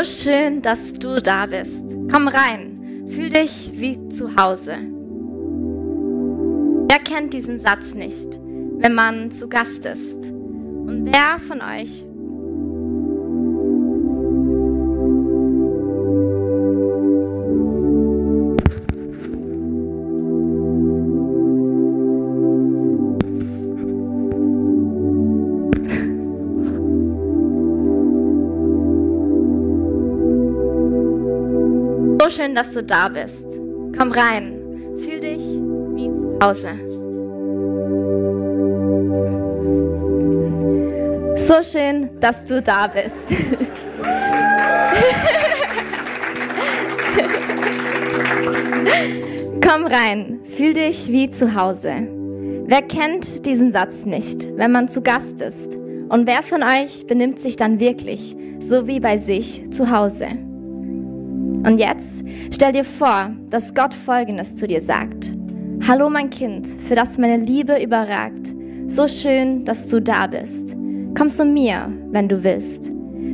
So schön, dass du da bist. Komm rein, fühl dich wie zu Hause. Wer kennt diesen Satz nicht, wenn man zu Gast ist? Und wer von euch So schön, dass du da bist. Komm rein, fühl dich wie zu Hause. So schön, dass du da bist. Komm rein, fühl dich wie zu Hause. Wer kennt diesen Satz nicht, wenn man zu Gast ist? Und wer von euch benimmt sich dann wirklich so wie bei sich zu Hause? Und jetzt stell dir vor, dass Gott Folgendes zu dir sagt. Hallo mein Kind, für das meine Liebe überragt. So schön, dass du da bist. Komm zu mir, wenn du willst.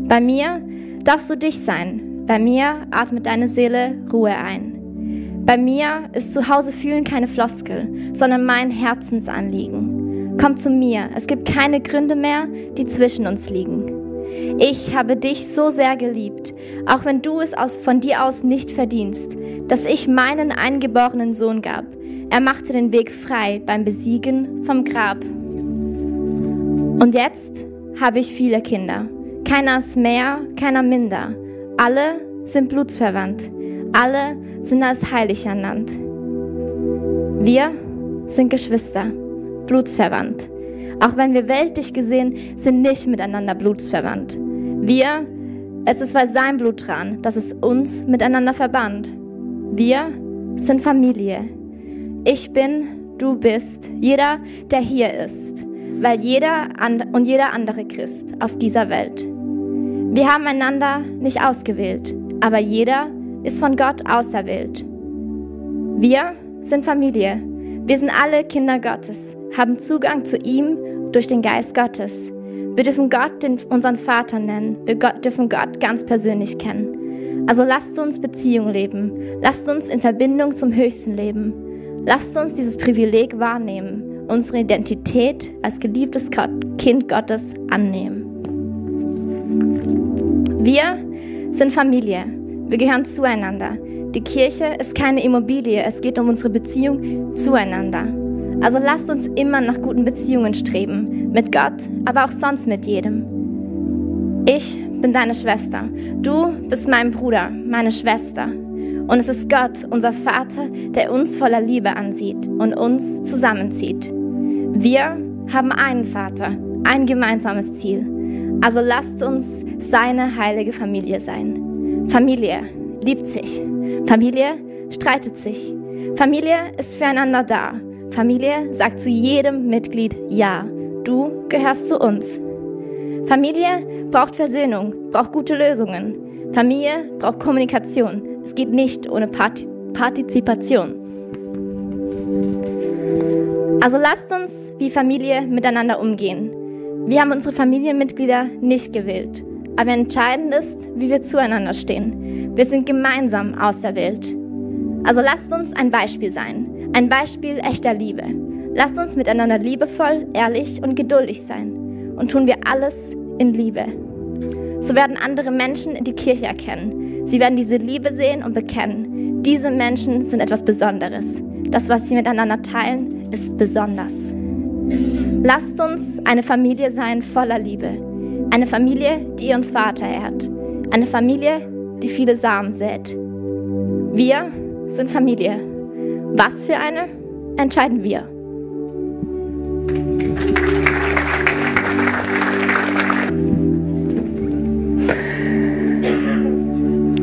Bei mir darfst du dich sein. Bei mir atmet deine Seele Ruhe ein. Bei mir ist Zuhause fühlen keine Floskel, sondern mein Herzensanliegen. Komm zu mir, es gibt keine Gründe mehr, die zwischen uns liegen. Ich habe dich so sehr geliebt, auch wenn du es von dir aus nicht verdienst, dass ich meinen eingeborenen Sohn gab. Er machte den Weg frei beim Besiegen vom Grab. Und jetzt habe ich viele Kinder. Keiner ist mehr, keiner minder. Alle sind blutsverwandt. Alle sind als heilig ernannt. Wir sind Geschwister, blutsverwandt. Auch wenn wir weltlich gesehen sind nicht miteinander blutsverwandt. Es ist weil sein Blut dran, dass es uns miteinander verband. Wir sind Familie. Ich bin, du bist, jeder, der hier ist, weil jeder andere Christ auf dieser Welt. Wir haben einander nicht ausgewählt, aber jeder ist von Gott auserwählt. Wir sind Familie. Wir sind alle Kinder Gottes, haben Zugang zu ihm durch den Geist Gottes. Wir dürfen Gott unseren Vater nennen. Wir dürfen Gott ganz persönlich kennen. Also lasst uns Beziehung leben. Lasst uns in Verbindung zum Höchsten leben. Lasst uns dieses Privileg wahrnehmen, unsere Identität als geliebtes Kind Gottes annehmen. Wir sind Familie. Wir gehören zueinander. Die Kirche ist keine Immobilie, es geht um unsere Beziehung zueinander. Also lasst uns immer nach guten Beziehungen streben, mit Gott, aber auch sonst mit jedem. Ich bin deine Schwester, du bist mein Bruder, meine Schwester. Und es ist Gott, unser Vater, der uns voller Liebe ansieht und uns zusammenzieht. Wir haben einen Vater, ein gemeinsames Ziel. Also lasst uns seine heilige Familie sein. Familie liebt sich. Familie streitet sich. Familie ist füreinander da. Familie sagt zu jedem Mitglied Ja, du gehörst zu uns. Familie braucht Versöhnung, braucht gute Lösungen. Familie braucht Kommunikation. Es geht nicht ohne Partizipation. Also lasst uns wie Familie miteinander umgehen. Wir haben unsere Familienmitglieder nicht gewählt, aber entscheidend ist, wie wir zueinander stehen. Wir sind gemeinsam auserwählt. Also lasst uns ein Beispiel sein, ein Beispiel echter Liebe. Lasst uns miteinander liebevoll, ehrlich und geduldig sein. Und tun wir alles in Liebe. So werden andere Menschen die Kirche erkennen. Sie werden diese Liebe sehen und bekennen. Diese Menschen sind etwas Besonderes. Das, was sie miteinander teilen, ist besonders. Lasst uns eine Familie sein voller Liebe. Eine Familie, die ihren Vater ehrt. Eine Familie, die viele Samen sät. Wir sind Familie. Was für eine, entscheiden wir.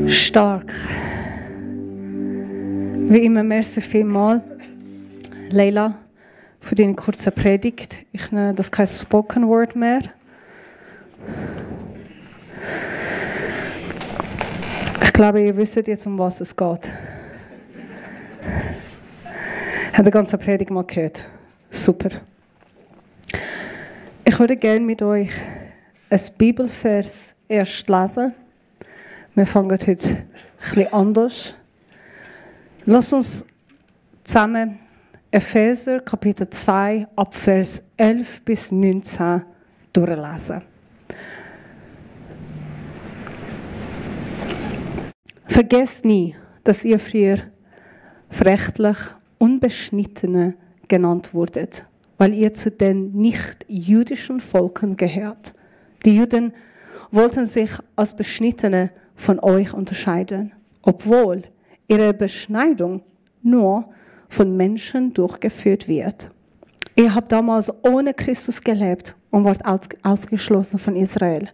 Stark. Wie immer, merci vielmals, Leila, für deine kurze Predigt. Ich nenne das kein Spoken Word mehr. Ich glaube, ihr wisst jetzt, um was es geht. Ich habe die ganze Predigt mal gehört. Super. Ich würde gerne mit euch ein Bibelvers erst lesen, Wir fangen heute ein bisschen anders. Lass uns zusammen Epheser Kapitel 2 ab Vers 11 bis 19 durchlesen. Vergesst nie, dass ihr früher rechtlich Unbeschnittene genannt wurdet, weil ihr zu den nicht-jüdischen Volken gehört. Die Juden wollten sich als Beschnittene von euch unterscheiden, obwohl ihre Beschneidung nur von Menschen durchgeführt wird. Ihr habt damals ohne Christus gelebt und wart ausgeschlossen von Israel,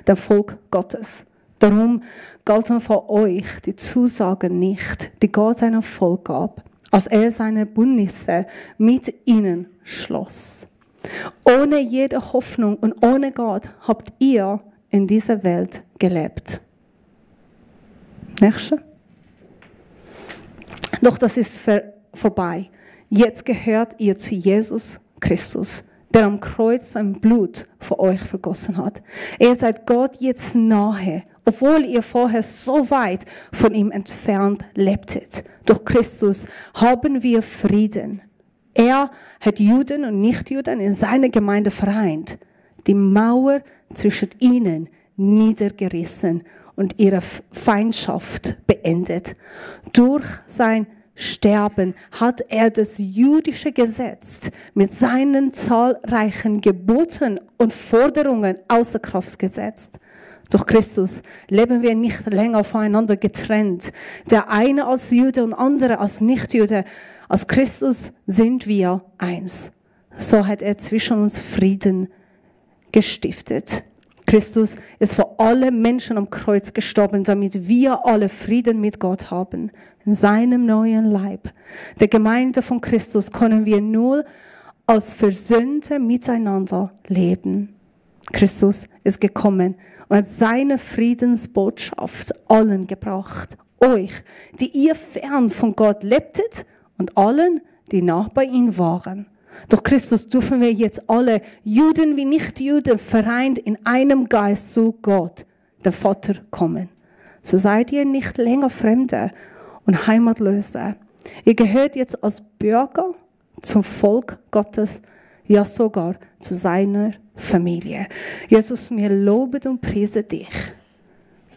dem Volk Gottes. Darum galten für euch die Zusagen nicht, die Gott seinem Volk gab, als er seine Bündnisse mit ihnen schloss. Ohne jede Hoffnung und ohne Gott habt ihr in dieser Welt gelebt. Nächste. Doch das ist vorbei. Jetzt gehört ihr zu Jesus Christus, der am Kreuz sein Blut für euch vergossen hat. Ihr seid Gott jetzt nahe, obwohl ihr vorher so weit von ihm entfernt lebtet. Durch Christus haben wir Frieden. Er hat Juden und Nichtjuden in seiner Gemeinde vereint, die Mauer zwischen ihnen niedergerissen und ihre Feindschaft beendet. Durch sein Sterben hat er das jüdische Gesetz mit seinen zahlreichen Geboten und Forderungen außer Kraft gesetzt. Durch Christus leben wir nicht länger voneinander getrennt. Der eine als Jude und andere als Nichtjude. Als Christus sind wir eins. So hat er zwischen uns Frieden gestiftet. Christus ist für alle Menschen am Kreuz gestorben, damit wir alle Frieden mit Gott haben. In seinem neuen Leib, der Gemeinde von Christus, können wir nur als Versöhnte miteinander leben. Christus ist gekommen und hat seine Friedensbotschaft allen gebracht. Euch, die ihr fern von Gott lebtet, und allen, die nah bei ihm waren. Durch Christus dürfen wir jetzt alle, Juden wie Nichtjuden, vereint in einem Geist zu Gott, dem Vater, kommen. So seid ihr nicht länger Fremde und Heimatlose. Ihr gehört jetzt als Bürger zum Volk Gottes, ja sogar zu seiner Familie. Jesus, wir loben und preisen dich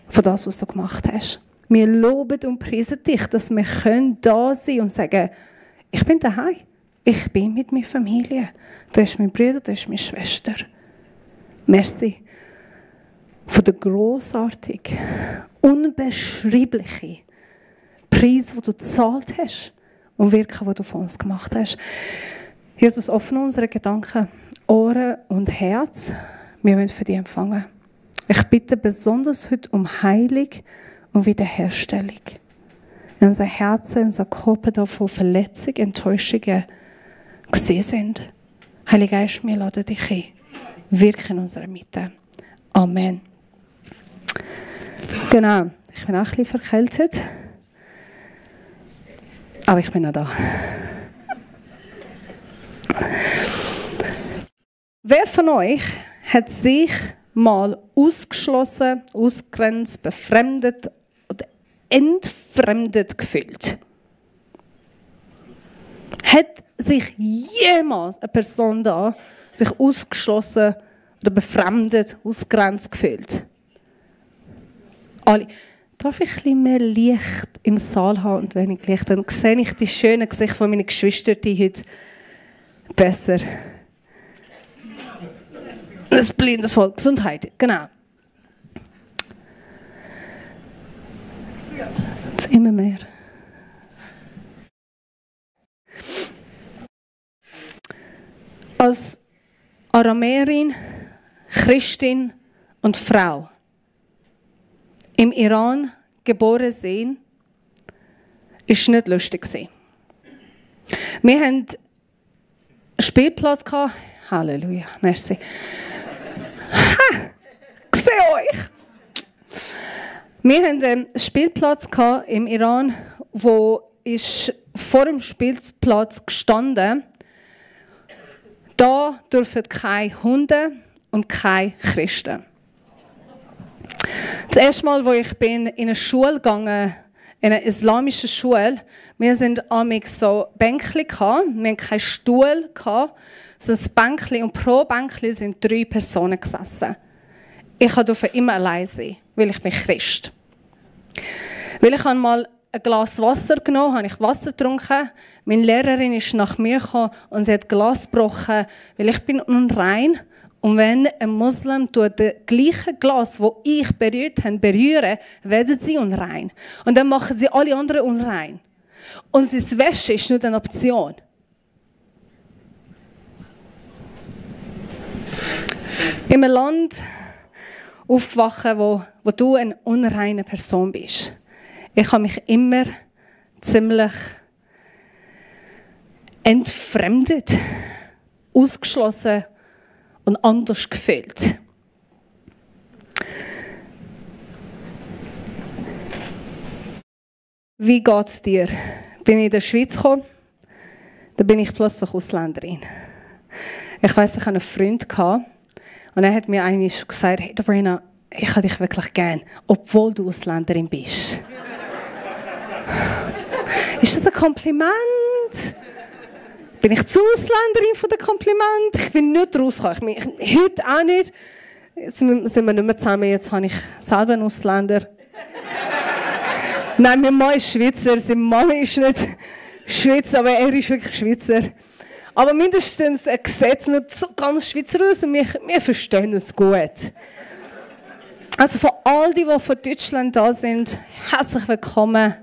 für das, was du gemacht hast. Wir loben und preisen dich, dass wir da sein und sagen, ich bin daheim. Ich bin mit meiner Familie. Du bist mein Bruder, du bist meine Schwester. Merci für den grossartigen, unbeschreiblichen Preis, den du gezahlt hast und Wirken, den du von uns gemacht hast. Jesus, öffne unsere Gedanken, Ohren und Herz. Wir wollen für dich empfangen. Ich bitte besonders heute um Heilung und Wiederherstellung. In unser Herzen, in unser Körper, davon Verletzungen, Enttäuschungen gesehen sind. Heiliger Geist, wir laden dich ein. Wirke in unserer Mitte. Amen. Genau, ich bin auch ein bisschen verkältet. Aber ich bin noch da. Wer von euch hat sich mal ausgeschlossen, ausgegrenzt, befremdet oder entfremdet gefühlt? Hat sich jemals eine Person da sich ausgeschlossen oder befremdet, ausgegrenzt gefühlt? Alle. Darf ich ein bisschen mehr Licht im Saal haben und wenig Licht? Dann sehe ich die schönen Gesichter von meinen Geschwistern heute besser. Das blindes Volk. Gesundheit, genau. Jetzt immer mehr. Als Aramäerin, Christin und Frau im Iran geboren sein, ist nicht lustig. Wir hatten einen Spielplatz. Halleluja, merci. Ich sehe euch. Wir hatten einen Spielplatz im Iran, wo ist vor dem Spielplatz gestanden, da dürfen keine Hunde und keine Christen. Das erste Mal, als ich in eine Schule gegangen in eine islamische Schule, wir sind amix so Bänkli gehabt, wir hatten keinen Stuhl gehabt, so ein Bänkli und pro Bänkli sind 3 Personen gesessen. Ich durfte immer allein sein, weil ich bin Christ. Weil ich mal ein Glas Wasser genommen habe, ich Wasser getrunken. Meine Lehrerin ist nach mir gekommen und sie hat Glas gebrochen, weil ich bin unrein. Und wenn ein Muslim das gleiche Glas, das ich berührt habe, berühren, werden sie unrein. Und dann machen sie alle anderen unrein. Und das Wäsche ist nicht eine Option. In einem Land aufwachen, wo du eine unreine Person bist. Ich habe mich immer ziemlich entfremdet, ausgeschlossen und anders gefühlt. Wie geht es dir? Bin ich in der Schweiz gekommen, da bin ich plötzlich Ausländerin. Ich weiss, ich hatte einen Freund und er hat mir eigentlich gesagt, hey Sabrina, ich habe dich wirklich gern, obwohl du Ausländerin bist. Ist das ein Kompliment? Bin ich zu Ausländerin von dem Kompliment? Ich bin nicht rausgekommen. Heute auch nicht. Jetzt sind wir nicht mehr zusammen. Jetzt habe ich selber einen Ausländer. Nein, mein Mann ist Schweizer. Seine Mama ist nicht Schweizer, aber er ist wirklich Schweizer. Aber mindestens ein Gesetz nicht so ganz Schweizer aus und wir verstehen es gut. Also für all die von Deutschland da sind, herzlich willkommen.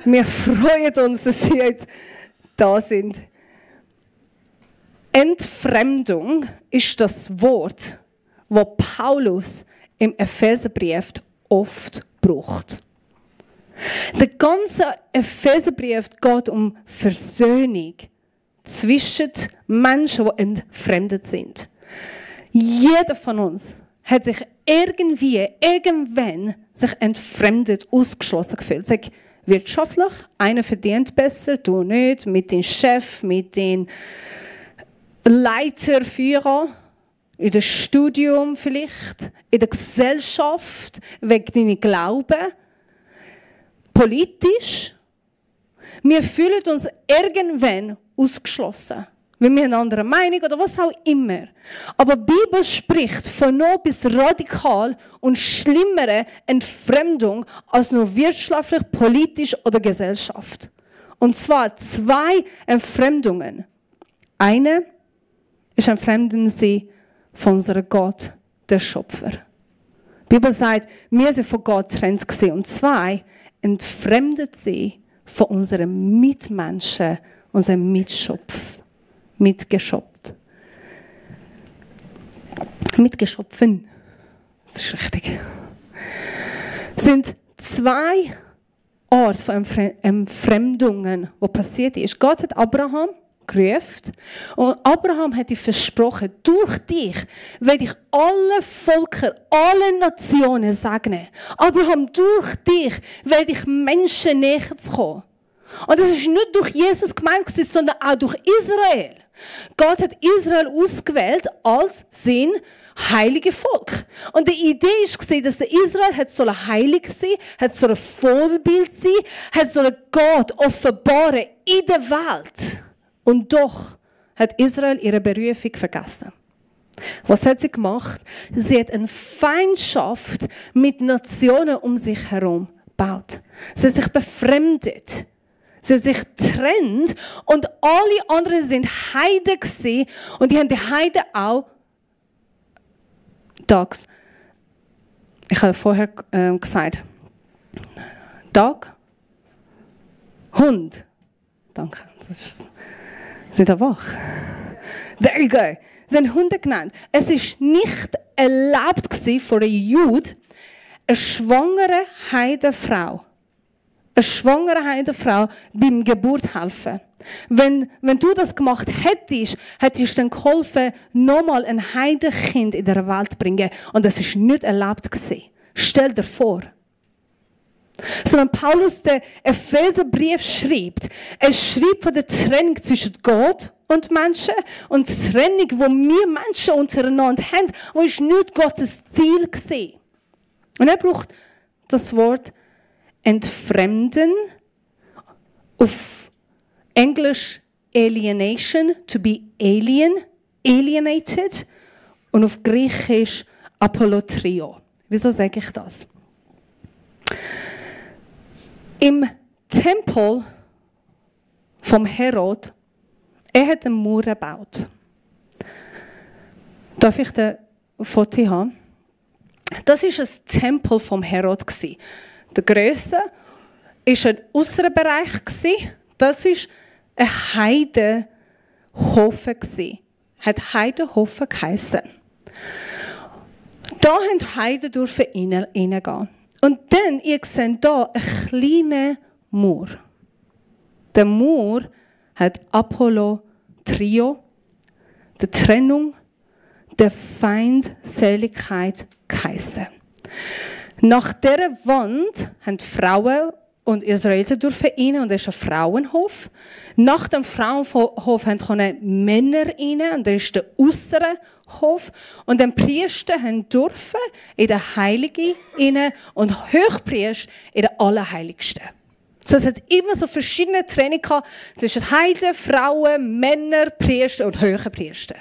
Wir freuen uns, dass Sie heute da sind. Entfremdung ist das Wort, das Paulus im Epheserbrief oft braucht. Der ganze Epheserbrief geht um Versöhnung zwischen Menschen, die entfremdet sind. Jeder von uns hat sich irgendwann entfremdet, ausgeschlossen gefühlt. Sag, wirtschaftlich, einer verdient besser, du nicht, mit dem Chef, mit den Leiter, Führer, in dem Studium vielleicht, in der Gesellschaft, wegen deinem Glauben, politisch. Wir fühlen uns irgendwann ausgeschlossen, weil wir eine andere Meinung oder was auch immer. Aber die Bibel spricht von noch bis radikal und schlimmere Entfremdung als nur wirtschaftlich, politisch oder Gesellschaft. Und zwar 2 Entfremdungen. Eine ist entfremden sie von unserem Gott, der Schöpfer. Die Bibel sagt, wir sind von Gott getrennt gewesen. Und 2 entfremdet sie von unseren Mitmenschen, unseren Mitgeschöpfen. Das ist richtig. Es sind 2 Orte von Entfremdungen, die passiert ist. Gott hat Abraham gerufen und Abraham hat ihm versprochen, durch dich werde ich alle Völker, alle Nationen segnen. Abraham, durch dich werde ich Menschen näher zu kommen. Und das ist nicht durch Jesus gemeint, sondern auch durch Israel. Gott hat Israel ausgewählt als sein heiliges Volk. Und die Idee war, dass Israel heilig sein soll, ein Vorbild sein, soll Gott offenbaren in der Welt. Und doch hat Israel ihre Berufung vergessen. Was hat sie gemacht? Sie hat eine Feindschaft mit Nationen um sich herum gebaut. Sie hat sich befremdet. Sie hat sich getrennt und alle anderen sind Heiden gewesen. Und die haben die Heiden auch Dogs. Ich habe vorher gesagt. Dog. Hund. Danke. Sind da wach? There you go. Sie haben Hunde genannt. Es war nicht erlaubt für eine Jude, eine schwangere Heidenfrau beim Geburt helfen. Wenn du das gemacht hättest du dann geholfen, nochmal ein Heidenkind in der Welt zu bringen. Und das war nicht erlaubt. Stell dir vor. So, wenn Paulus den Epheserbrief schreibt, er schreibt von der Trennung zwischen Gott und Menschen und die Trennung, die wir Menschen untereinander haben, die ist nicht Gottes Ziel gewesen. Und er braucht das Wort entfremden, auf Englisch alienation, to be alienated, und auf Griechisch apolotrio. Wieso sage ich das? Im Tempel vom Herod, er hat einen Mauer gebaut. Darf ich den Foto haben? Das war ein Tempel vom Herod. Der Grösse war ein Aussenbereich. Das war ein Heidenhofen. Hat Heidenhofen geheissen. Da durften die Heiden reingehen. Und dann, ihr seht hier einen kleinen Mauer. Der Mauer hat Apollo-Trio, die Trennung, der Feindseligkeit geheissen. Nach dieser Wand haben die Frauen und Israeliten rein, und das ist ein Frauenhof. Nach dem Frauenhof kamen Männer rein, und das ist der äußere Hof. Und dann Priester durften in den Heiligen rein und Hochpriester in den Allerheiligsten. So, es hat immer so verschiedene Trennungen zwischen Heiden, Frauen, Männer, Priester und Hochpriester.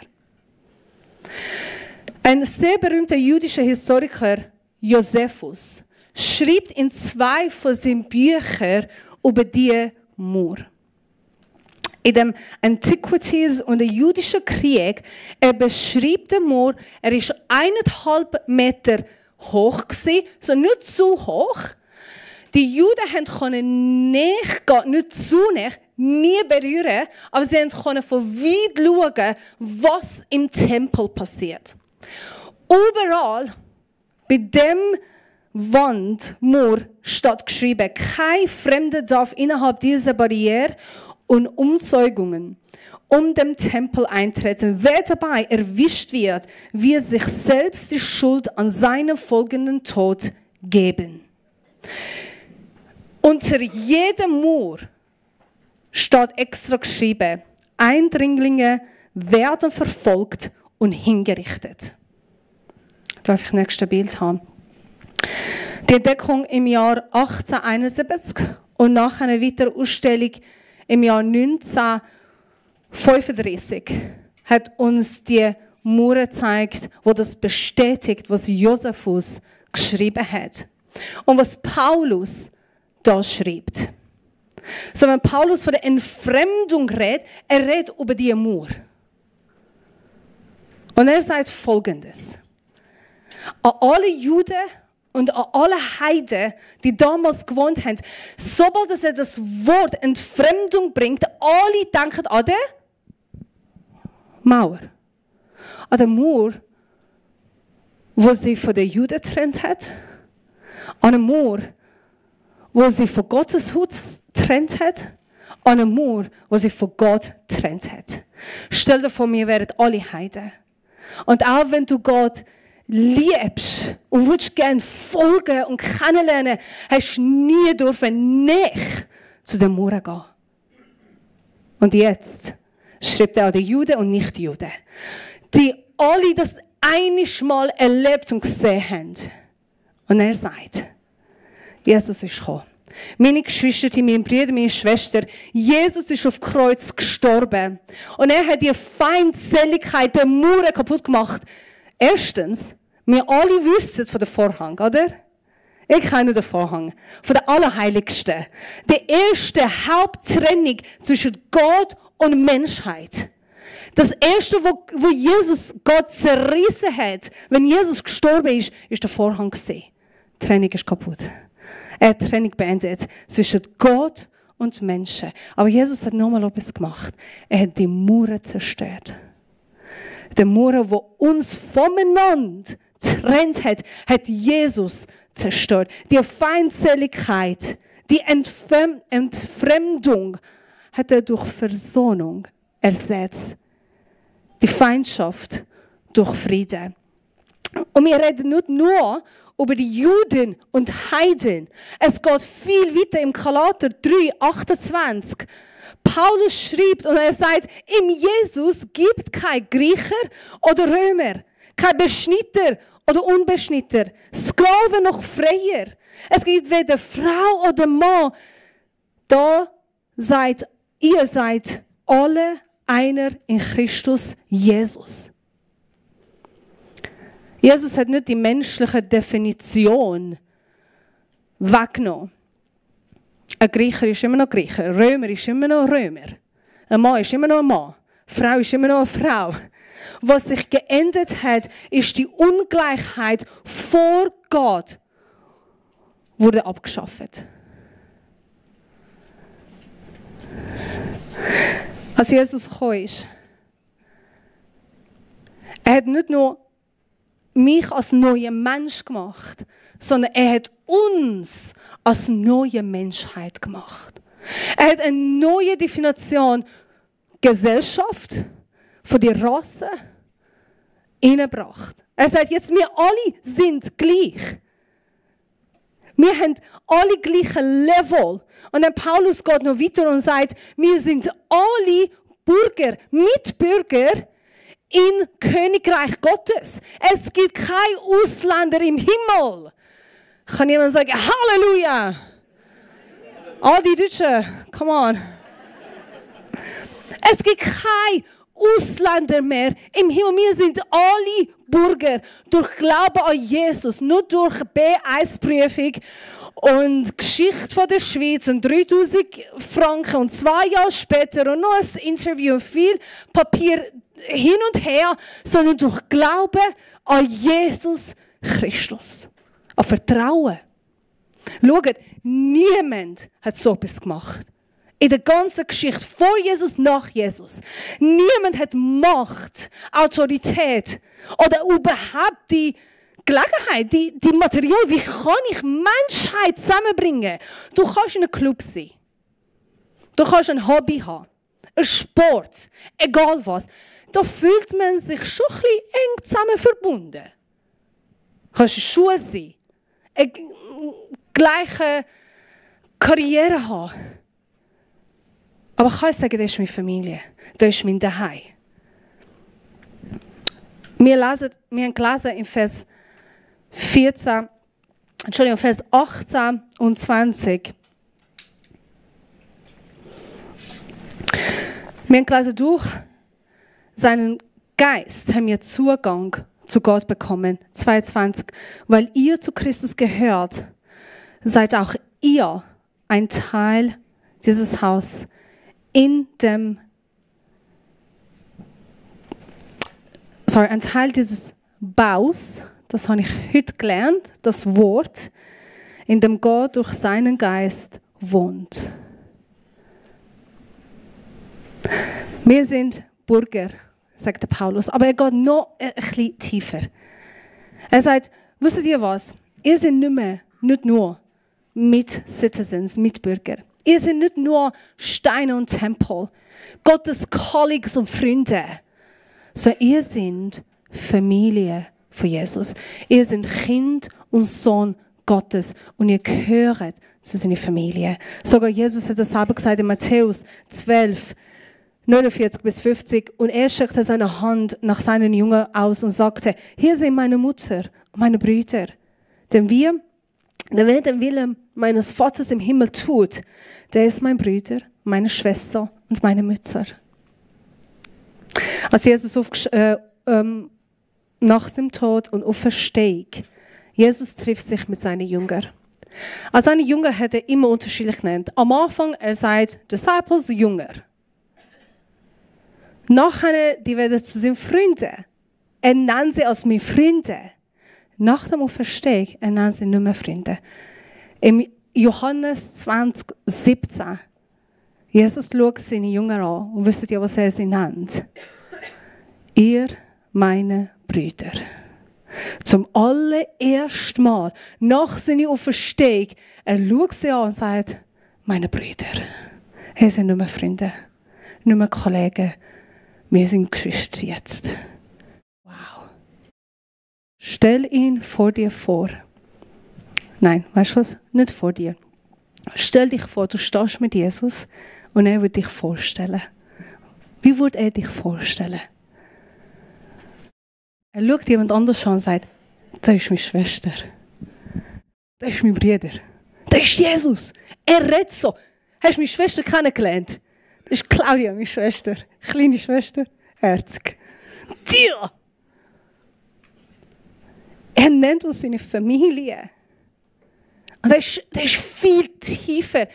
Ein sehr berühmter jüdischer Historiker, Josephus, schreibt in 2 von seinen Büchern über diese Mauer. In dem Antiquities und dem jüdischen Krieg, er beschreibt den Mauer, er war 1,5 Meter hoch, so nicht zu hoch. Die Juden konnten nicht zu nah, nie berühren, aber sie konnten von weit schauen, was im Tempel passiert. Überall bei dem Wandmauer steht geschrieben, kein Fremder darf innerhalb dieser Barriere und Umzeugungen um den Tempel eintreten. Wer dabei erwischt wird, wird sich selbst die Schuld an seinem folgenden Tod geben. Unter jedem Mauer steht extra geschrieben, Eindringlinge werden verfolgt und hingerichtet. Darf ich das nächste Bild haben? Die Entdeckung im Jahr 1871 und nach einer weiteren Ausstellung im Jahr 1935 hat uns die Mauer gezeigt, wo das bestätigt, was Josephus geschrieben hat. Und was Paulus da schreibt. So, wenn Paulus von der Entfremdung redet, er redet über die Mauer. Und er sagt Folgendes. An alle Juden und an alle Heiden, die damals gewohnt haben, sobald er das Wort Entfremdung bringt, alle denken an die Mauer. An die Mauer, wo sie von den Juden getrennt hat. An eine Mauer, wo sie von Gottes Haus getrennt hat. An eine Mauer, wo sie von Gott getrennt hat. Stell dir vor, wir wären alle Heiden. Und auch wenn du Gott liebst und willst gerne folgen und kennenlernen, hast du nie dürfen nicht zu den Mauern gehen. Und jetzt schreibt er an die Juden und Nicht-Juden, die alle das einmal erlebt und gesehen haben. Und er sagt, Jesus ist gekommen. Meine Geschwister, meine Brüder, meine Schwester, Jesus ist auf Kreuz gestorben. Und er hat die Feindseligkeit der Mauern kaputt gemacht. Erstens, wir alle wissen von dem Vorhang, oder? Ich kenne den Vorhang. Von der Allerheiligsten. Die erste Haupttrennung zwischen Gott und Menschheit. Das erste, wo Jesus Gott zerrissen hat, wenn Jesus gestorben ist, ist der Vorhang gesehen. Die Trennung ist kaputt. Er hat die Trennung beendet zwischen Gott und Menschen. Aber Jesus hat nochmal etwas gemacht. Er hat die Mauern zerstört. Die Mauern, die uns voneinander getrennt hat, hat Jesus zerstört. Die Feindseligkeit, die Entfremdung hat er durch Versöhnung ersetzt. Die Feindschaft durch Frieden. Und wir reden nicht nur über die Juden und Heiden. Es geht viel weiter im Galater 3,28. Paulus schreibt und er sagt, im Jesus gibt kein Griecher oder Römer, kein Beschnitter oder unbeschnitten, Sklave noch Freier. Es gibt weder Frau oder Mann. Ihr seid alle einer in Christus Jesus. Jesus hat nicht die menschliche Definition weggenommen. Ein Griecher ist immer noch Griecher, ein Römer ist immer noch Römer. Ein Mann ist immer noch ein Mann, eine Frau ist immer noch eine Frau. Was sich geändert hat, ist die Ungleichheit vor Gott wurde abgeschafft. Als Jesus gekommen ist, er hat nicht nur mich als neuen Mensch gemacht, sondern er hat uns als neue Menschheit gemacht. Er hat eine neue Definition Gesellschaft von der Rasse hineingebracht. Er sagt jetzt, wir alle sind gleich. Wir haben alle gleiche Level. Und dann Paulus geht noch weiter und sagt, wir sind alle Bürger, Mitbürger im Königreich Gottes. Es gibt keinen Ausländer im Himmel. Kann jemand sagen, Halleluja? All die Deutschen, come on. Es gibt keinen Ausländer mehr im Himmel. Wir sind alle Bürger durch Glauben an Jesus, nur durch B1-Prüfung und Geschichte von der Schweiz und 3000 Franken und 2 Jahre später und noch ein Interview und viel Papier hin und her, sondern durch Glauben an Jesus Christus. An Vertrauen. Schaut, niemand hat so etwas gemacht. In der ganzen Geschichte, vor Jesus, nach Jesus. Niemand hat Macht, Autorität oder überhaupt die Gelegenheit, die Material. Wie kann ich Menschheit zusammenbringen? Du kannst in einem Club sein. Du kannst ein Hobby haben. Ein Sport. Egal was. Da fühlt man sich schon ein bisschen eng zusammen verbunden. Du kannst Schuhe sein. Eine gleiche Karriere haben. Aber ich kann sagen, das ist meine Familie. Das ist mein Zuhause. Wir haben gelesen in Vers 18 und 20. Wir haben gelesen, durch seinen Geist haben wir Zugang zu Gott bekommen. 22. Weil ihr zu Christus gehört, seid auch ihr ein Teil dieses Hauses. Ein Teil dieses Baus, das habe ich heute gelernt, das Wort, in dem Gott durch seinen Geist wohnt. Wir sind Bürger, sagt der Paulus, aber er geht noch ein bisschen tiefer. Er sagt, wisst ihr was? Ihr seid nicht nur Mit-Citizens, Mitbürger. Ihr seid nicht nur Steine und Tempel, Gottes Colleagues und Freunde, sondern ihr seid Familie von Jesus. Ihr seid Kind und Sohn Gottes und ihr gehört zu seiner Familie. Sogar Jesus hat das selber gesagt in Matthäus 12, 49 bis 50. Und er streckte seine Hand nach seinen Jüngern aus und sagte, hier sind meine Mutter und meine Brüder. Wer den Willen meines Vaters im Himmel tut, der ist mein Bruder, meine Schwester und meine Mutter. Als Jesus nach seinem Tod und Auferstehung, Jesus trifft sich mit seinen Jüngern. Als seine Jünger hat er immer unterschiedlich genannt. Am Anfang, er sagt, Disciples, Jünger. Nachher, die werden zu seinen Freunden. Er nennt sie als meine Freunde. Nach dem Auferstehung, er nennt sie nicht mehr Freunde. Im Johannes 20, 17, Jesus schaut seine Jünger an und wisst ihr, was er sie nennt? Ihr, meine Brüder. Zum allerersten Mal nach seiner Auferstehung, er schaut sie an und sagt, meine Brüder. Wir sind nicht mehr Freunde, nicht mehr Kollegen, wir sind Geschwister jetzt. Wow. Stell ihn vor dir vor. Nein, weißt du was? Nicht vor dir. Stell dich vor, du stehst mit Jesus und er wird dich vorstellen. Wie würde er dich vorstellen? Er schaut jemand anders an und sagt, Das ist meine Schwester. Das ist mein Bruder. Das ist Jesus. Er redet so. Hast du meine Schwester kennengelernt? Das ist Claudia, meine Schwester. Kleine Schwester. Herzig. Tja! Er nennt uns seine Familie. Und das ist viel tiefer.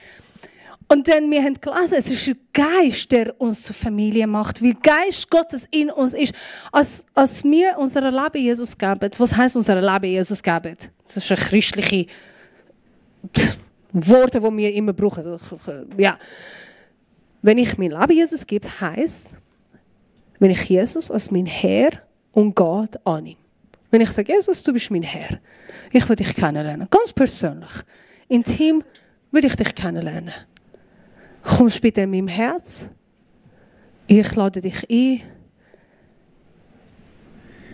Und dann, wir haben gelesen, es ist der Geist, der uns zur Familie macht. Weil der Geist Gottes in uns ist. Als wir unser Leben Jesus geben, was heisst unser Leben Jesus geben? Das ist eine christliche Worte, die wir immer brauchen. Ja. Wenn ich mein Leben Jesus gebe, heisst, wenn ich Jesus als mein Herr und Gott annehme. Wenn ich sage, Jesus, du bist mein Herr, ich will dich kennenlernen. Ganz persönlich, intim will ich dich kennenlernen. Kommst bitte in meinem Herz. Ich lade dich ein.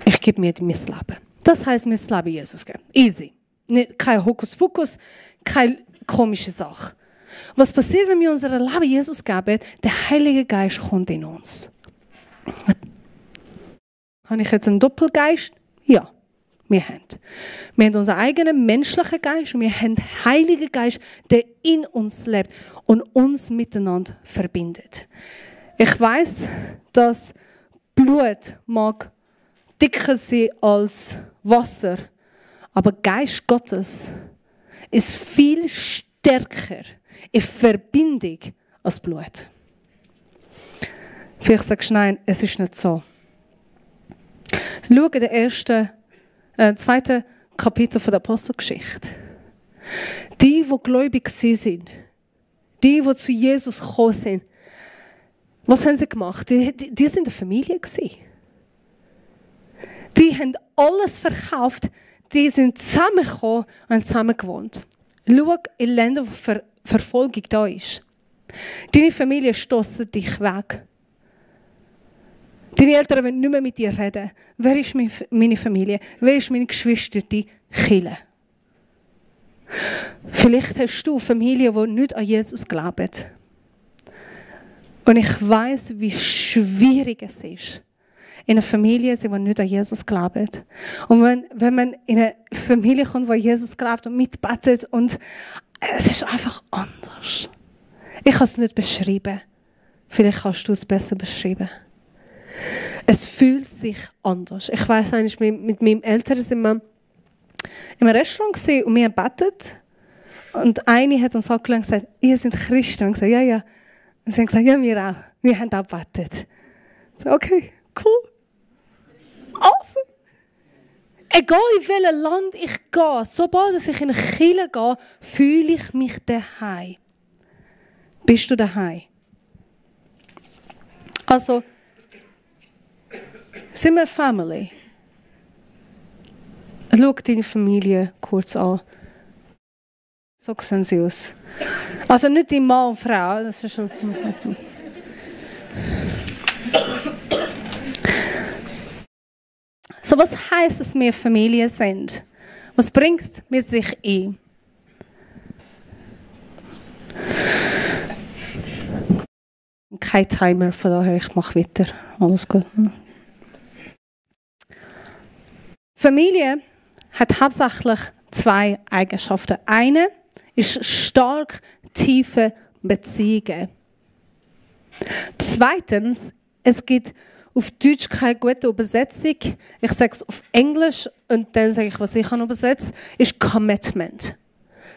Ich gebe mir mein Leben. Das heisst, mein Leben Jesus geben. Easy. Nicht, kein Hokuspokus, keine komische Sache. Was passiert, wenn wir unser Leben Jesus geben? Der Heilige Geist kommt in uns. Habe ich jetzt einen Doppelgeist? Ja, wir haben. Wir haben unseren eigenen menschlichen Geist und wir haben den Heiligen Geist, der in uns lebt und uns miteinander verbindet. Ich weiß, dass Blut mag dicker sein als Wasser, aber Geist Gottes ist viel stärker in Verbindung als Blut. Vielleicht sagst du, nein, es ist nicht so. Schau den zweiten Kapitel der Apostelgeschichte. Die gläubig waren, die zu Jesus gekommen sind, was haben sie gemacht? Die sind eine Familie gewesen. Die haben alles verkauft, die sind zusammengekommen und haben zusammen gewohnt. Schau in Ländern, wo Verfolgung da ist. Deine Familie stösst dich weg. Deine Eltern wollen nicht mehr mit dir reden. Wer ist meine Familie? Wer ist meine Geschwister, die Kirche? Vielleicht hast du eine Familie, die nicht an Jesus glaubt. Und ich weiss, wie schwierig es ist, in einer Familie zu sein, die nicht an Jesus glaubt. Und wenn man in eine Familie kommt, die Jesus glaubt und mitbetet, und es ist einfach anders. Ich kann es nicht beschreiben. Vielleicht kannst du es besser beschreiben. Es fühlt sich anders. Ich weiss eigentlich, mit meinen Eltern sind wir im Restaurant gewesen und wir haben gebetet. Und eine hat uns angeschaut und gesagt, ihr seid Christen. Und gesagt, ja. Und sie haben gesagt, ja, wir auch. Wir haben auch gebetet. Ich so, okay, cool. Also, egal in welches Land ich gehe, sobald ich in eine Kirche gehe, fühle ich mich daheim. Bist du daheim? Also, sind wir Family? Schau deine Familie kurz an. So sehen sie aus. Also nicht die Mann und Frau. Das ist schon. So, was heisst, dass wir Familie sind? Was bringt mit sich ein? Kein Timer, von daher ich mache weiter. Alles gut. Familie hat hauptsächlich zwei Eigenschaften. Eine ist stark tiefe Beziehungen. Zweitens, es gibt auf Deutsch keine gute Übersetzung. Ich sage es auf Englisch und dann sage ich, was ich übersetze, ist Commitment.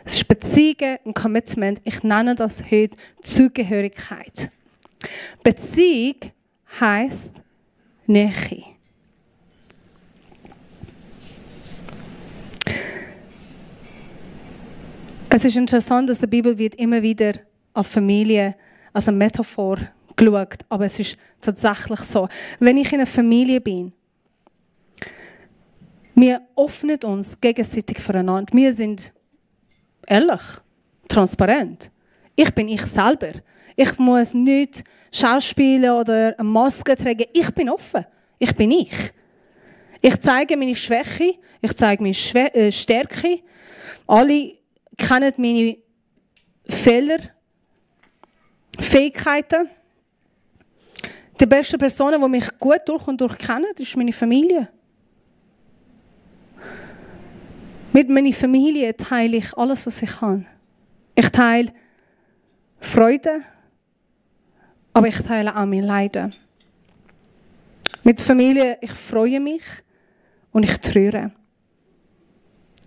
Es ist Beziehungen und Commitment. Ich nenne das heute Zugehörigkeit. Beziehung heisst Nähe. Es ist interessant, dass in der Bibel wird immer wieder auf Familie als eine Metaphor geschaut, aber es ist tatsächlich so. Wenn ich in einer Familie bin, wir öffnen uns gegenseitig füreinander. Wir sind ehrlich, transparent. Ich bin ich selber. Ich muss nicht schauspielen oder eine Maske tragen. Ich bin offen. Ich bin ich. Ich zeige meine Schwäche, ich zeige meine Stärke. Alle kennen meine Fehler, Fähigkeiten. Die besten Personen, die mich gut durch und durch kennen, ist meine Familie. Mit meiner Familie teile ich alles, was ich kann. Ich teile Freude, aber ich teile auch mein Leiden. Mit der Familie, ich freue mich und ich trauere.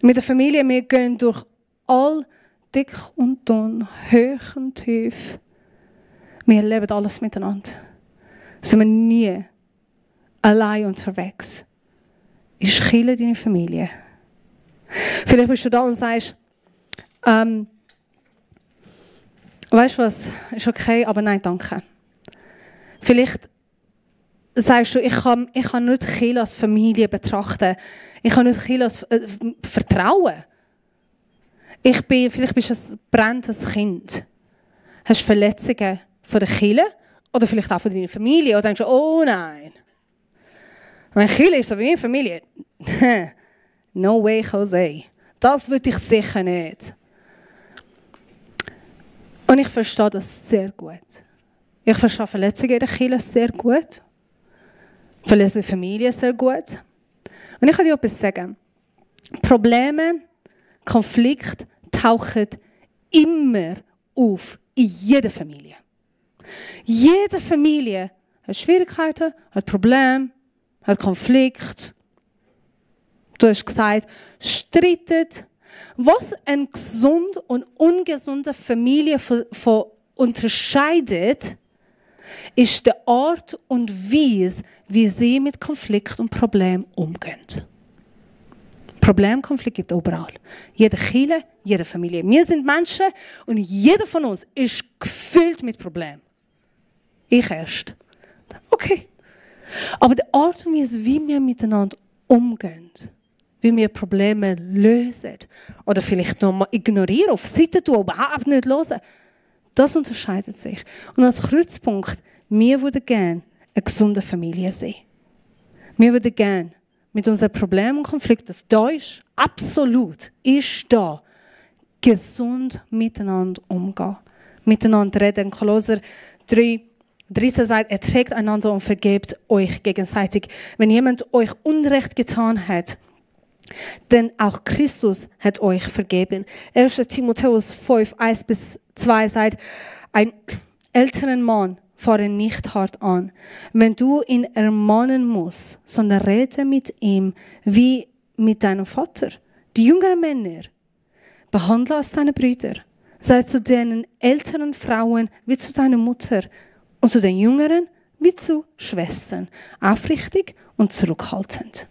Mit der Familie, wir gehen durch all dick und dünn, hoch und tief. Wir erleben alles miteinander. Sind wir nie allein unterwegs. Ich kille deine Familie. Vielleicht bist du da und sagst, weißt du was, ist okay, aber nein, danke. Vielleicht sagst du, ich kann nicht Kirche als Familie betrachten. Ich kann nicht Kirche als vertrauen. Vielleicht bist du ein brennendes Kind. Hast Verletzungen von der Kirche oder vielleicht auch von deiner Familie. Oder denkst du, oh nein. Wenn Kirche ist so wie meine Familie. No way, Jose. Das würde ich sicher nicht. Und ich verstehe das sehr gut. Ich verstehe Verletzungen in der Kirche sehr gut. Verletzungen in der Familie sehr gut. Und ich kann dir etwas sagen. Probleme, Konflikte tauchen immer auf in jeder Familie. Jede Familie hat Schwierigkeiten, hat Probleme, hat Konflikte. Du hast gesagt, streitet. Was eine gesunde und ungesunde Familie von unterscheidet, ist die Art und Weise, wie sie mit Konflikt und Problemen umgehen. Konflikt gibt es überall. Jede Kirche, jede Familie. Wir sind Menschen und jeder von uns ist gefüllt mit Problemen. Ich erst. Okay. Aber die Art und Weise, wie wir miteinander umgehen, wie wir Probleme lösen oder vielleicht noch mal ignorieren, auf Seite tun, überhaupt nicht hören, das unterscheidet sich. Und als Kreuzpunkt, wir würden gerne eine gesunde Familie sehen. Wir würden gerne mit unseren Problemen und Konflikten, das da ist, absolut, ist da, gesund miteinander umgehen. Miteinander reden. Kolosser 3,13 sagt, erträgt einander und vergebt euch gegenseitig. Wenn jemand euch Unrecht getan hat, denn auch Christus hat euch vergeben. 1. Timotheus 5, 1-2 sagt, ein älteren Mann fahre nicht hart an, wenn du ihn ermahnen musst, sondern rede mit ihm wie mit deinem Vater. Die jüngeren Männer behandle als deine Brüder. Sei zu den älteren Frauen wie zu deiner Mutter und zu den jüngeren wie zu Schwestern, aufrichtig und zurückhaltend.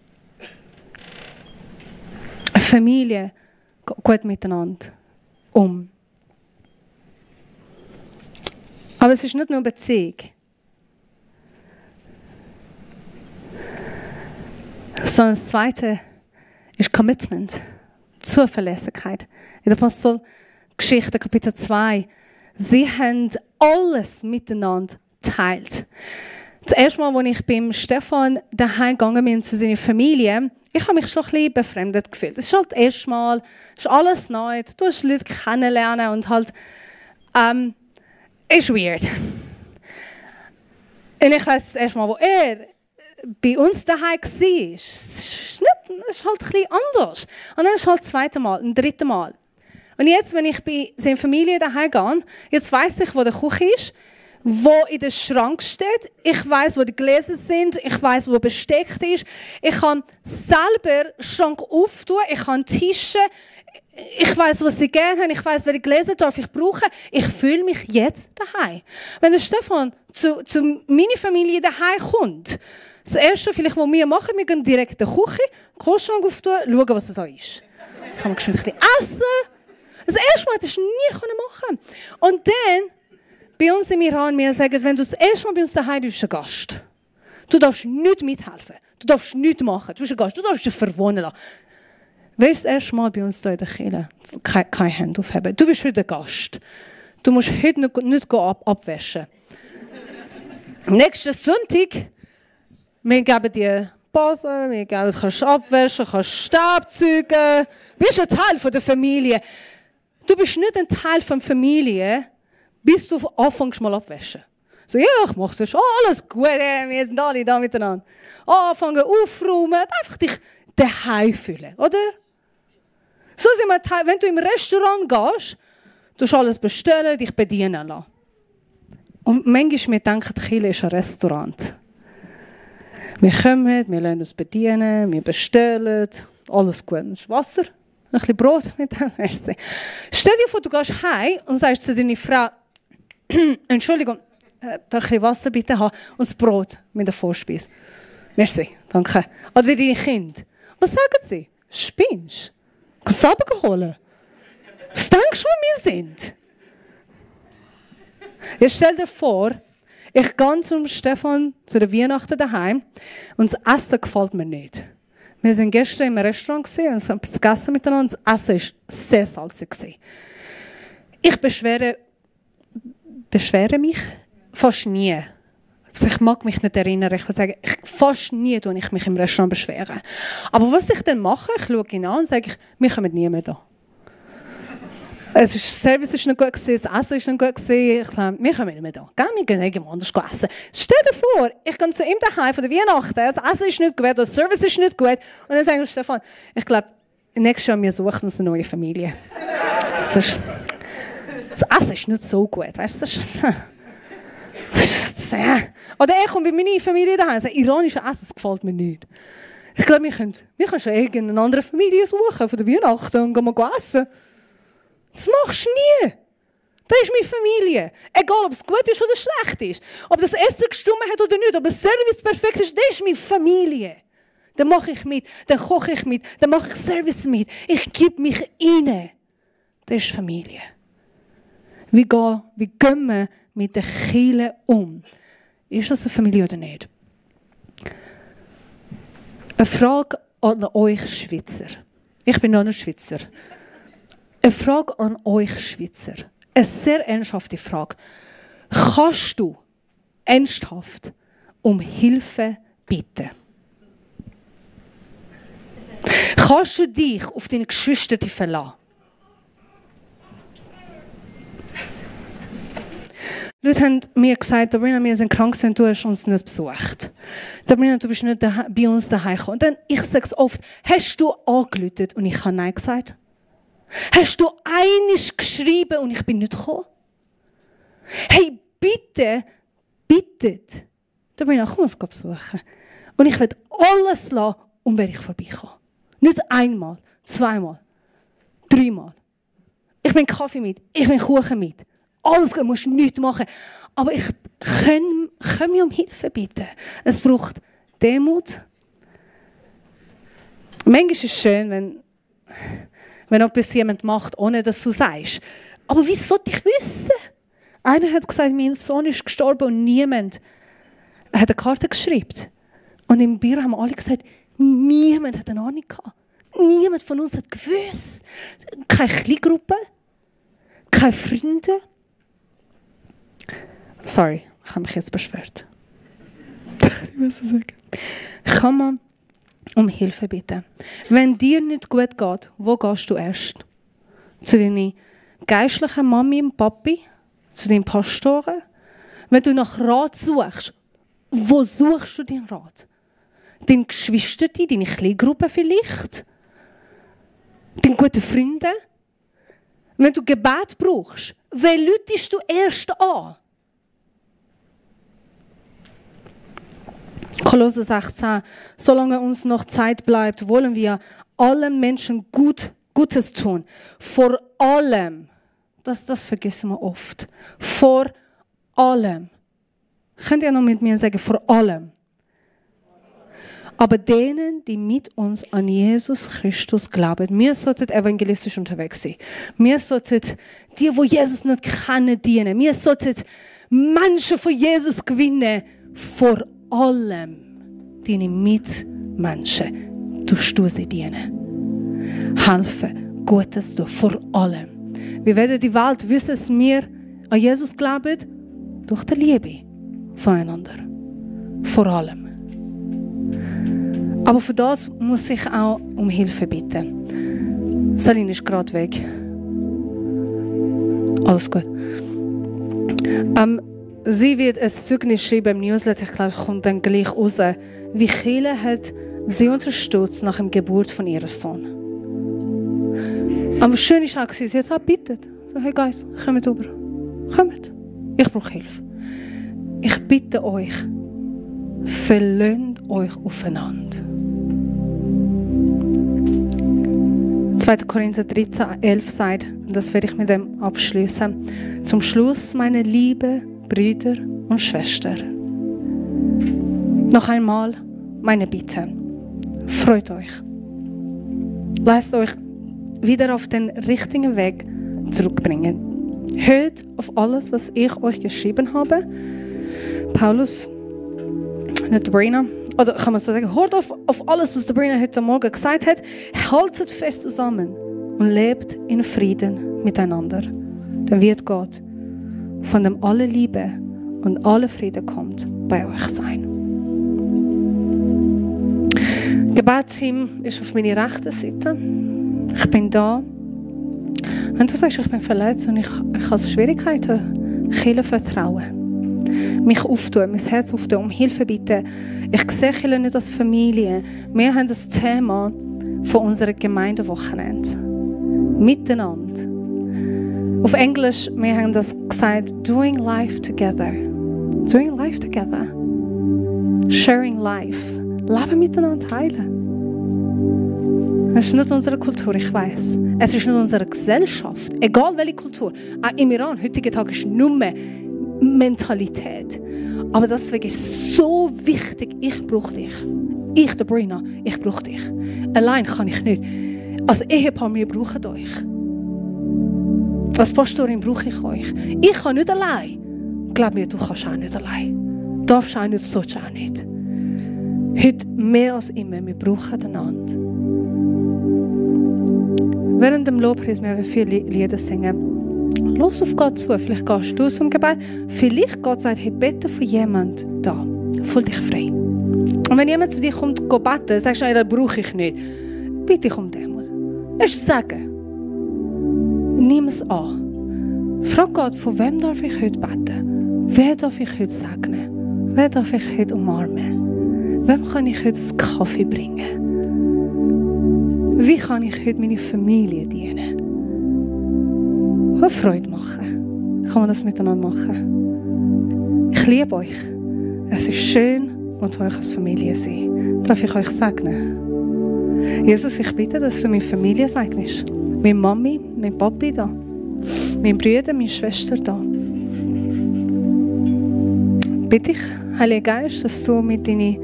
Familie gut miteinander um. Aber es ist nicht nur Beziehung. Sondern das Zweite ist Commitment, Zuverlässigkeit. In der Apostelgeschichte, Kapitel 2, sie haben alles miteinander geteilt. Das erste Mal, als ich beim Stefan daheim gegangen bin zu seiner Familie, ich habe mich schon ein bisschen befremdet gefühlt. Es ist halt das erste Mal, es ist alles neu, du musst Leute kennenlernen und halt, ist weird. Und ich weiss, das erste Mal, wo er bei uns daheim war, es ist halt ein bisschen anders. Und dann ist es halt das zweite Mal, ein drittes Mal. Und jetzt, wenn ich bei seiner Familie daheim gehe, jetzt weiss ich, wo der Küche ist, wo in den Schrank steht. Ich weiss, wo die Gläser sind. Ich weiss, wo Besteck ist. Ich kann selber den Schrank auftun. Ich kann Tische. Ich weiss, was sie gerne haben. Ich weiss, welche Gläser darf ich brauchen. Ich fühle mich jetzt daheim. Wenn der Stefan zu meiner Familie daheim kommt, das Erste, vielleicht, was wir machen, wir gehen direkt in die Küche, den Kühlschrank auftun, schauen, was es da ist. Das kann man geschwind ein bisschen essen. Das erste Mal hättest du nie machen können. Und dann, bei uns im Iran, wir sagen, wenn du das erste Mal bei uns daheim bist, bist du ein Gast. Du darfst nicht mithelfen. Du darfst nichts machen. Du bist ein Gast. Du darfst dich verwohnen lassen. Wer ist das erste Mal bei uns hier in der Kirche? Keine Hände aufheben. Du bist heute ein Gast. Du musst heute nicht abwaschen. Nächsten Sonntag, wir geben dir Basen, wir geben, du kannst abwaschen, kannst Staubsaugen. Du bist ein Teil der Familie. Du bist nicht ein Teil der Familie, bis du anfängst mal abwaschen. So, ja, ich mache das. Oh, alles gut, wir sind alle da miteinander. Anfangen aufräumen, einfach dich daheim fühlen, oder? So sind wir, wenn du im Restaurant gehst, du alles bestellen, dich bedienen lassen. Und manchmal denken, Kirche ist ein Restaurant. Wir kommen, wir lassen uns bedienen, wir bestellen, alles gut. Wasser, ein bisschen Brot mit dem. Stell dir vor, du gehst heim und sagst zu deiner Frau, Entschuldigung, ein bisschen Wasser bitte haben und das Brot mit der Vorspeise. Merci, danke. Oder deine Kinder. Was sagen sie? Spinnst? Kannst du es holen? Was denkst du, wo wir sind? Jetzt stell dir vor, ich gehe zum Stefan zu der Weihnachten daheim und das Essen gefällt mir nicht. Wir waren gestern im Restaurant und haben etwas gegessen miteinander. Das Essen war sehr salzig. Ich beschwere mich fast nie. Also ich mag mich nicht erinnern. Ich würde sagen, fast nie tue ich mich im Restaurant beschweren. Aber was ich dann mache, ich schaue ihn an und sage, wir kommen nie mehr da. Der Service war nicht gut, das Essen war nicht gut. Ich glaube, wir kommen nicht mehr da. Wir gehen irgendwo anders essen. Stell dir vor, ich gehe zu ihm daheim von der Weihnachten, das Essen ist nicht gut, der Service ist nicht gut. Und dann sage ich, Stefan, ich glaube, nächstes Jahr suchen wir uns eine neue Familie. Das Essen ist nicht so gut, weißt du? Oder er kommt bei meiner Familie daheim und sagt, iranisches Essen gefällt mir nicht. Ich glaube, wir können schon irgendeine andere Familie suchen von der Weihnachten und gehen mal essen. Das machst du nie. Das ist meine Familie. Egal, ob es gut ist oder schlecht ist. Ob das Essen gestimmt hat oder nicht. Ob das Service perfekt ist, das ist meine Familie. Dann mache ich mit, dann koche ich mit, dann mache ich Service mit. Ich gebe mich rein. Das ist Familie. Wie gehen wir mit den Kirche um? Ist das eine Familie oder nicht? Eine Frage an euch Schweizer. Ich bin noch nicht Schweizer. Eine Frage an euch Schweizer. Eine sehr ernsthafte Frage. Kannst du ernsthaft um Hilfe bitten? Kannst du dich auf deine Geschwister verlassen? Leute haben mir gesagt, Sabrina, wir sind krank, du hast uns nicht besucht. Sabrina, du bist nicht bei uns daheim gekommen. Und dann, ich sage es oft, hast du angerufen und ich habe Nein gesagt? Hast du einiges geschrieben und ich bin nicht gekommen? Hey, bitte, bittet. Sabrina, komm uns besuchen. Und ich werde alles lassen und werde ich vorbeikommen. Nicht einmal, zweimal, dreimal. Ich bringe Kaffee mit, ich bringe Kuchen mit. Alles gut, musst du nichts machen. Aber ich kann mich um Hilfe bitten. Es braucht Demut. Manchmal ist es schön, wenn etwas jemand macht, ohne dass du sagst. Aber wie sollte ich wissen? Einer hat gesagt, mein Sohn ist gestorben und niemand hat eine Karte geschrieben. Und im Büro haben alle gesagt, niemand hat eine Ahnung gehabt. Niemand von uns hat gewusst. Keine Kleingruppe, keine Freunde. Sorry, ich habe mich jetzt beschwert. Ich muss es sagen. Kann man um Hilfe bitten? Wenn dir nicht gut geht, wo gehst du erst? Zu deiner geistlichen Mami und Papi? Zu deinen Pastoren? Wenn du nach Rat suchst, wo suchst du den Rat? Deine Geschwister, deine Kleingruppe vielleicht? Deine guten Freunde? Wenn du Gebet brauchst, wen läutest du erst an? Kolosser 16. Solange uns noch Zeit bleibt, wollen wir allen Menschen Gutes tun. Vor allem, das vergessen wir oft, vor allem. Könnt ihr noch mit mir sagen, vor allem? Aber denen, die mit uns an Jesus Christus glauben, wir sollten evangelistisch unterwegs sein. Wir sollten die Jesus nicht kennen, dienen. Wir sollten Menschen von Jesus gewinnen. Vor allem deine Mitmenschen. Du sie dienen. Helfen, Gutes tun. Vor allem. Wir werden die Welt wissen, dass wir an Jesus glauben, durch die Liebe voneinander. Vor allem. Aber für das muss ich auch um Hilfe bitten. Saline ist gerade weg. Alles gut. Sie wird ein Zeugnis schreiben im Newsletter, ich glaube, kommt dann gleich raus, wie Kirche hat sie unterstützt nach der Geburt von ihrem Sohn. Aber schön war auch, sie hat es auch gebeten. So, hey Guys, kommt rüber. Kommt. Ich brauche Hilfe. Ich bitte euch, verlöhnt euch aufeinander. 2. Korinther 13,11 sagt, und das werde ich mit dem abschließen. Zum Schluss, meine lieben Brüder und Schwestern. Noch einmal meine Bitte. Freut euch. Lasst euch wieder auf den richtigen Weg zurückbringen. Hört auf alles, was ich euch geschrieben habe. Paulus, nicht Brina, oder kann man so sagen, hört auf alles, was Brina heute Morgen gesagt hat. Haltet fest zusammen und lebt in Frieden miteinander. Dann wird Gott, von dem alle Liebe und alle Frieden kommt, bei euch sein. Das Gebetsteam ist auf meiner rechten Seite. Ich bin da. Wenn du sagst, ich bin verletzt und ich habe Schwierigkeiten, Kirche vertrauen. Mich auftun, mein Herz auftun, um Hilfe bitten. Ich sehe Kirche nicht als Familie. Wir haben das Thema von unserer Gemeindewochenende. Miteinander. Auf Englisch, wir haben das gesagt, doing life together. Doing life together. Sharing life. Leben miteinander teilen. Es ist nicht unsere Kultur, ich weiss. Es ist nicht unsere Gesellschaft. Egal welche Kultur. Auch im Iran, heutigen Tag ist nur mehr Mentalität. Aber deswegen ist es so wichtig, ich brauche dich. Ich, der Brina, ich brauche dich. Allein kann ich nicht. Als Ehepaar, wir brauchen euch. Als Pastorin brauche ich euch. Ich kann nicht allein. Glaub mir, du kannst auch nicht allein. Du darfst auch nicht, sollst auch nicht. Heute mehr als immer, wir brauchen einander. Während dem Lobpreis, wir werden viele Lieder singen. Los auf Gott zu. Vielleicht gehst du zum Gebet. Vielleicht Gott sagt, hey, bete für jemanden da. Fühl dich frei. Und wenn jemand zu dir kommt, go beten, sagst du, das brauche ich nicht. Bitte dich um Demut. Es ist Sagen. Nimm es an. Frag Gott, von wem darf ich heute beten? Wer darf ich heute segnen? Wer darf ich heute umarmen? Wem kann ich heute einen Kaffee bringen? Wie kann ich heute meine Familie dienen? Und Freude machen. Kann man das miteinander machen? Ich liebe euch. Es ist schön, und euch als Familie sein. Darf ich euch segnen? Jesus, ich bitte, dass du meine Familie segnest. Meine Mami, mein Papi da. Meine Brüder, meine Schwester da. Bitte ich, Heiliger Geist, dass du mit deiner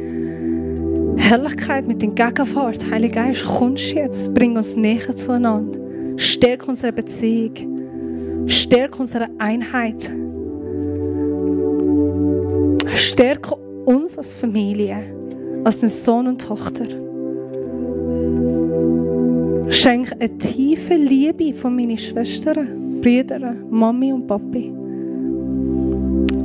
Herrlichkeit, mit deiner Gegenwart, Heiliger Geist, kommst jetzt. Bring uns näher zueinander. Stärk unsere Beziehung. Stärk unsere Einheit. Stärk uns als Familie, als den Sohn und Tochter. Schenk eine tiefe Liebe von meinen Schwestern, Brüdern, Mami und Papi.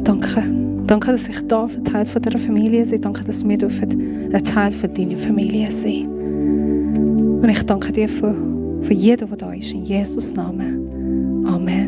Danke. Danke, dass ich da ein Teil von dieser Familie sein. Danke, dass wir ein Teil von deiner Familie sein. Und ich danke dir für jeden, der da ist. In Jesus' Namen. Amen.